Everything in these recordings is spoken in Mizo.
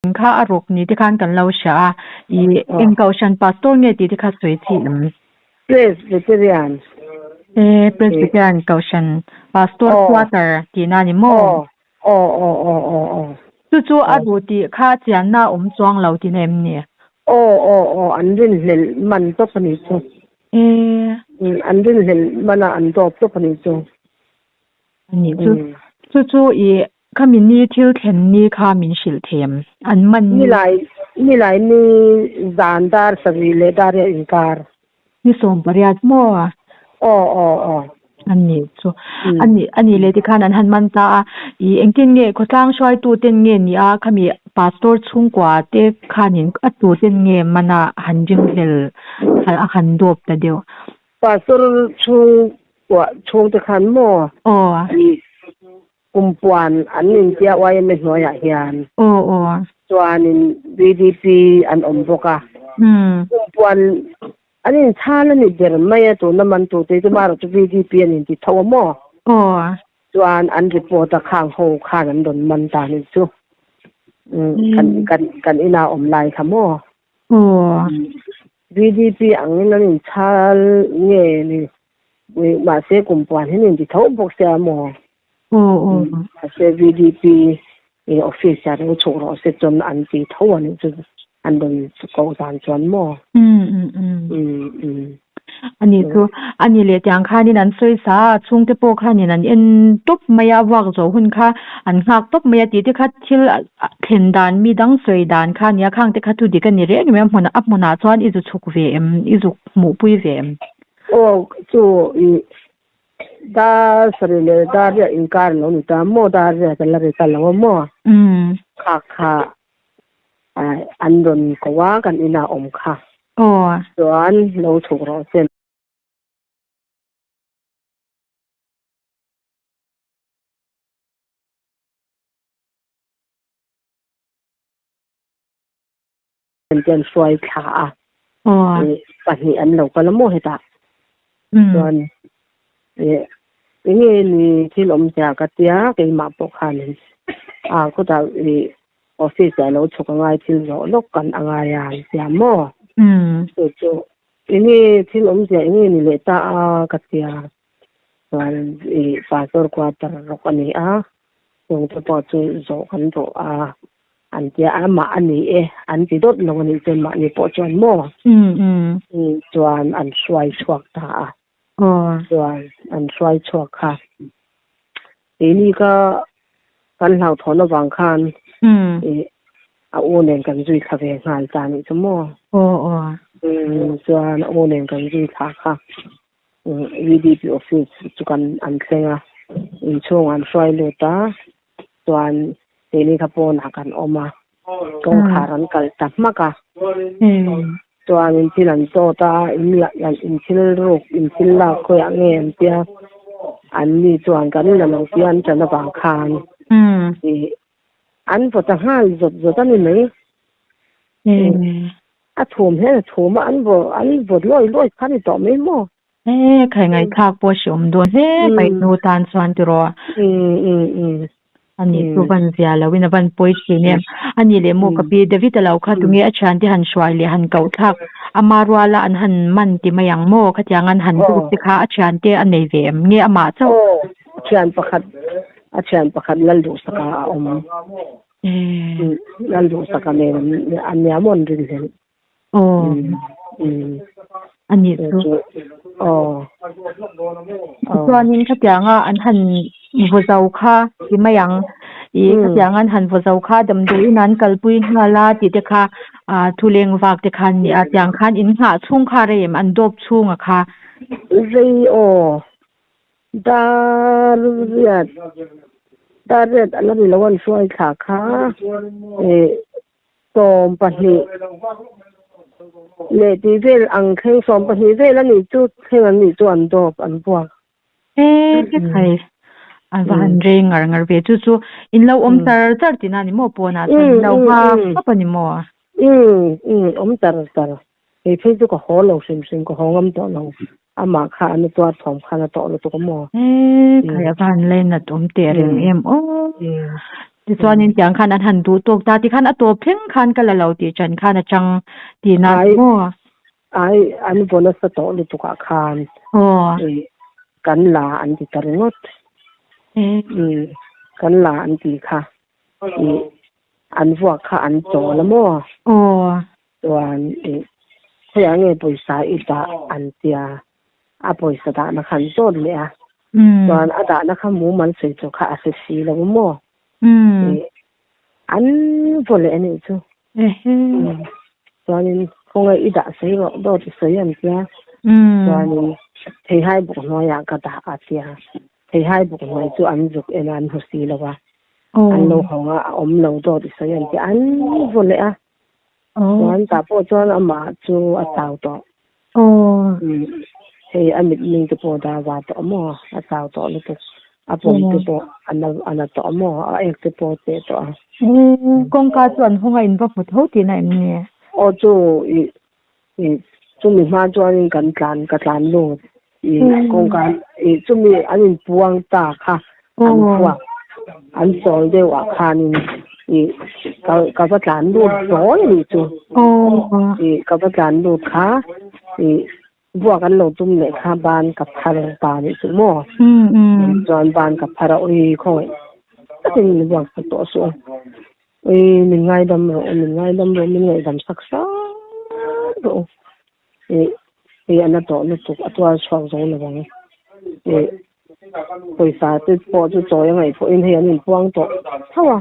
Kha a rawk ni te khan kan lo hria a, i eng kohhran pastor nge tih te kha sawi chi em? Presbyterian. E, Presbyterian kohhran pastor quarter tihna a ni maw? Aw, aw, aw, aw, aw. Chu chu a ru tih kha chianna a awm chuang lo tihna em ni? Aw, aw, aw, an rinhlelh man tawp a nih chu. E. An rinhlelh mana an dawp tawp a nih chu. A nih chu. Chu chu i Khami ni thil thlen ni kha min hrilh them. An man ni. Nilai, nilai ni zan dar sarih leh dar riah inkar. Ni 18 maw? Aw, aw, aw. A nih chu. A nih, a nih leh tikhan an han man ta a. I engtin nge khawtlang hruaitu ten nge ni a, khami pastor chhungkua te khanin a tu ten nge man a han ringhlel a han dawp ta deuh. Pastor chhungkua chhungte khan maw? Aw. Kumpuan an intia yma hnuaiah hian. Aw aw. Chuanin VDP an awm bawk a. Kumpuan an inchhal a ni ber mai a, tuna man tute chu marawh chu VDP an inti tho a maw? Aw. Chuan an report a khang ho khan an rawn man ta ni chu. Kan kan kan ina awm lai kha maw? Aw. VDP angin an inchhal nge ni Mahse kum puan hi nin ti tho bawk sia maw? Mahse VDP office ah lo chhuk rawh se chuan an ti tho a nih chu an rawn koh dan chuan maw? Ani chu ani leh tiang khanin an sawi sa a, chhungte pawh khanin an en tawp mai a, vuak zawh hun kha an nghak tawp mai a tih te kha thil thlen dan mi dang sawi dan kha a nia, khang te kha thu dik a ni reng em a hmunah chuan i zu chhuk ve em, i zuk hmuhpui ve em? Aw chu i dar sarih leh dar riah inkar lo ni ta maw dar riah ka la ri ta lo a maw kha kha an rawn ko a kan inah awm kha chuan lo chhuk rawh se. Te an hruai thla a pahnih an lo kal a maw hetah chuan enge ni thil awm zia ka tia keimah pawh khanin a khawtah ih office ah lo chhuk angai thil zawh lawk kan angai a an tia maw chu chu enge thil awm zia enge ni leh ta a ka tia chuan ih pastor quarter rawk a ni a chungte pawh chu zawh kan duh a. An tia a mah a ni e, an ti dawt lo a nih chuan mahni pawh chuan maw? Chuan an hruai chhuak ta a. Chuan an hruai chhuak kha. Keini ka kan hlauhthawn avang khan a u nen kan zui thla ve nghal ta nih chu maw? Chuan a u nen kan zui thla kha. VDP office chu kan an thleng a, inchhungah an hruai lut a. Chuan keini kha pawnah kan awm a, kawngkhar an kalh ta hmak a. Chuanin thil an chawt a, in thil ruk, in thil lak khawiah nge an tia, an ni chuan kan la lo tia an ṭan avang khan an vaw ta nghal zawt zawt a ni mai. A thum hian a thum a, an vaw an vaw lawi lawi kha a ni tawh mai maw? He khai ngaihthlak pawh hre awm dawn hle mai nu tan chuan tiraw. Ani chu van zia lo in a van pawi thin em. Ani leh maw ka pi David a lo kha tunge a thiante han hruai leh han koh thlak ama ruala an han man ti mai ang maw khatiang an han lut te kha a thiante a nei ve em nge amah chauh. Aw thian pakhat a thian pakhat Lalduhsaka a awm. Lalduhsaka nen an nia maw an rinhlelh. Aw. A nih chu. Aw. Chuanin khatianga an han vaw zo kha ti mai ang. I khatianga an han vaw zo kha damdawiin an kalpui nghal a tih te kha ah thuleng vak te khan nia tiang khan in nghah chhung kha rei em an dawp chhunga kha. Rei aw. Dar riat dar riat a la ni lo an hruai thla kha eh 12 leh tih vel ang thleng 12 vel a nih chu thleng an nih chu an dawp an buak. E khai an va han rei ngar ngar ve chu chu in lo awm char char tihna a ni maw pawnah chuan in lo nghak khawp a ni maw? Umm umm awm char char kei phei chu ka haw lo hrim hrim ka haw ngam tawh lo amah kha an tuar thawm khan a tawh lutuk a maw? E khai a va han lainat awm teh reng em aw. Tichuanin tiang khan an han duh tawk ta tikhan a tawp thleng khan ka la lo tih ṭan khan a chang tihna Ai maw? ai an vaw nasa tawh lutuk ah khan Aw. kan la an ti ta ringawt. Umm kan la an ti kha ih an vuak kha an chawl a maw? Aw. Chuan ih khawiah nge pawisa i dah an tia a pawisa dahna kha an zawt leh a chuan a dahna kha mumal sawi tur kha a hre si lo maw? Ih an vaw leh a nih chu. Chuanin khawngaih i dah sawi rawh dawt i sawi an tia chuanin theihai buk hnuaiah ka dah a tia theihai buk hnuai chu an zuk en a an hmu si lo a an lo hawng a a awm lo dawt i sawi an tia an vaw leh a chuan tah pawh chuan amah chu a chau tawh hei a mitming te pawh dah va tawh maw a chau tawh lutuk a pawm te pawh a na a na tawh maw a ek te pawh a cheh tawh a. Kawngka chu an hawng a in va hmu tho tihna em ni? Aw chu ih ih chumi hma chuanin kan tlan ka tlan lut ih kawngka ih chumi an inpuang ta kha an chhuak an chawl deuh ah khanin ih ka ka va tlan lut hlawl a nih chu ih ka va tlan lut kha ih Vuak an lo tum leh kha ban ka phar ta nih chu maw? Chuan ban ka phar a, ui khawngaih takin min vuak sak tawh suh a, ui min ngaidam rawh u, min ngaidam rawh u, min ngaihdam sak hram rawh u, ih hei a na tawh lutuk a tuar chhuak zo lo ang, ih pawisa te pawh chu chawi a ngaih pawhin hei an inpuang tawh tho a,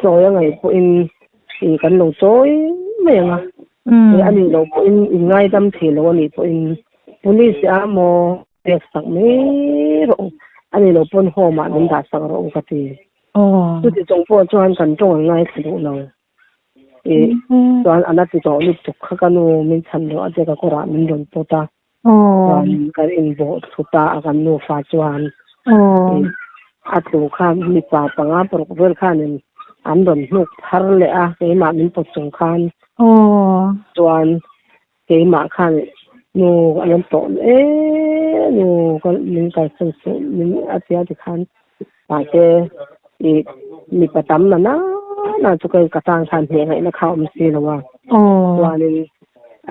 chawi a ngaih pawhin ih kan lo chawi mai ang a. He a nih loh pawhin in ngaidam thei lo a nih pawhin police a maw pek sak mai rawh u, a nih loh pawn home ah min dah sak rawh u ka ti. Chuti chung pawh chuan kan tawng an ngaithla duh lo. Ih chuan a la ti tawh lutuk kha ka nu min chhan rawh a tia ka kawrah min rawn pawt a. Chuan kan inbawh thut a a kan nufa chuan a tlu kha mipa panga paruk vel khanin an rawn hnuk phar leh a keimah min pawt chung khan chuan keimah khan nu an rawn tawh e nu ka min kalsan suh min a tia tikhan mahse ih mipa tam na nana chu ka tan khan hneh ngaihna kha a awm si lo a chuanin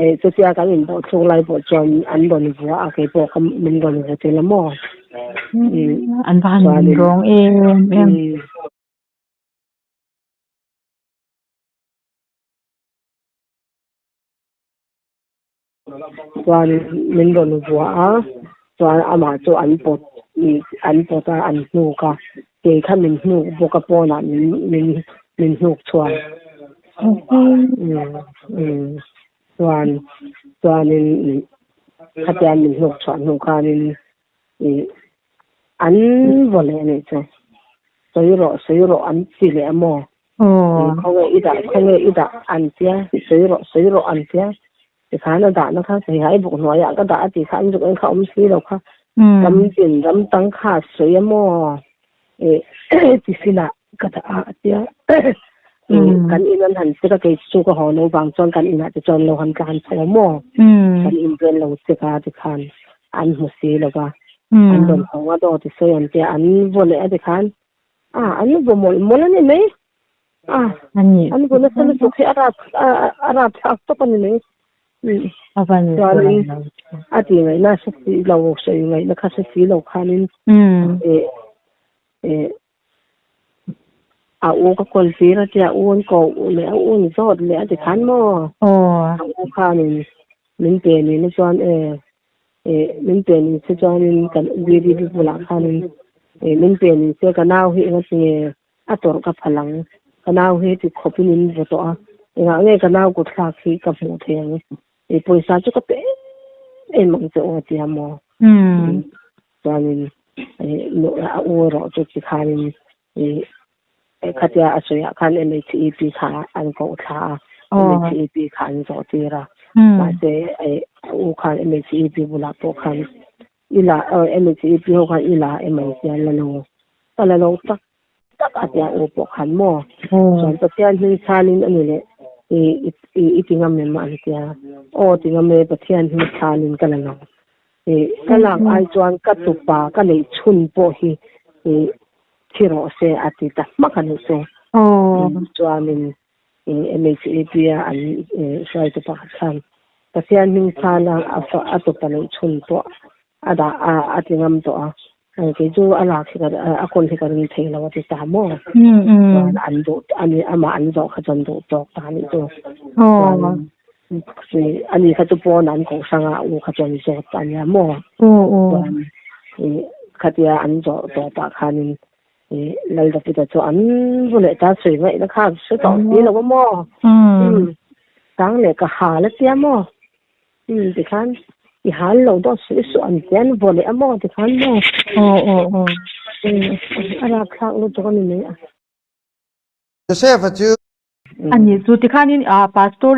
Ei chutia kan inbawh chhung lai pawh chuan an rawn vua a kei pawh ka min rawn vu tel a maw An va han rawng em em. Chuan min rawn vua a chuan amah chu an pawt an pawt a an hnuk a kei kha min hnuk bawk a pawnah min min min hnuk chhuak. Chuan chuanin khatia min hnuk chhuah hnu khanin ih an vaw leh anih chu sawi rawh sawi rawh an ti leh a maw khawnge i dah khawnge i dah an tia sawi rawh sawi rawh an tia tikhan a dahna kha hei buk hnuaiah ka dah a tih kha an zuk en kha awm si lo kha ram tin ram tang kha a sawi a maw ih tiffin ah ka dah a a tia kan in an han chek a kei chu ka haw lo vang chuan kan inah te chuan lo han tlan chho a maw kan in vel lo chek a tikhan an hmu si lo va an rawn hawng a dawt i sawi an tia an vaw leh a tikhan a an vaw mawlh mawlh a ni mai a an vaw nasa lutuk hi a rap a rap thlak tawp a ni mai chuanin a tih ngaihna hre si lo sawi ngaihna kha hre si lo khanin eh a u ka kawl tir a tia u an ko leh a u an zawt leh a ti khan maw a u khanin min pe ni na chuan e eh min pe ni se chuanin kan VDP bulah khanin eh min pe ni se ka nau hi enga tinge a tawrh ka phal ang ka nau hi ti khawpin in vaw tawh a engah nge ka nau kut thlak hi ka hmuh thei ang eh pawisa chu ka pe em em ang che aw a tia maw chuanin a u erawh chu tikhanin ih khatia a sawiah khan MHEP kha an koh thla a MHEP kha an zawh tir a mahse a u khan MHEP bulah pawh khan i la MHEP ho khan i la em ang tia la lo ka la lo tak tak a tia u pawh khan maw chuan Pathian hming chhanin a ni leh i i ti ngam em an tia aw ti ngam e Pathian hming chhanin ka la lo Ih ka lak ai chuan ka tupa ka neih chhun pawh hi ih thi rawh se a ti ta hmak a nih chu. Aw. Chuanin MHAP a an hruaitu pakhat khan Pathian hming chhana a tupa neih chhun pawh a dah a a ti ngam tawh a. Kei chu a lak hi ka a kawl hi ka ring thei lo a ti ta maw. Chuan an duh ani amah an zawh kha chuan duh tawk ta anih chu. Chuan ani kha chu pawn an koh hrang a u kha chuan zawt a nia maw. Chuan khatia an zawh tawpah khanin Lal Davida chu an vu leh ta sawi ngaihna kha hre tawh si lo a maw? Umm chang leh ka hal a tia maw? Umm tikhan i hal lo dawt suih suh an tia an vaw leh a maw tikhan maw? Aw aw aw. Umm a rapthlak lutuk a ni mai a. Joseph-a chu. A ni chu tikhanin ah pastor.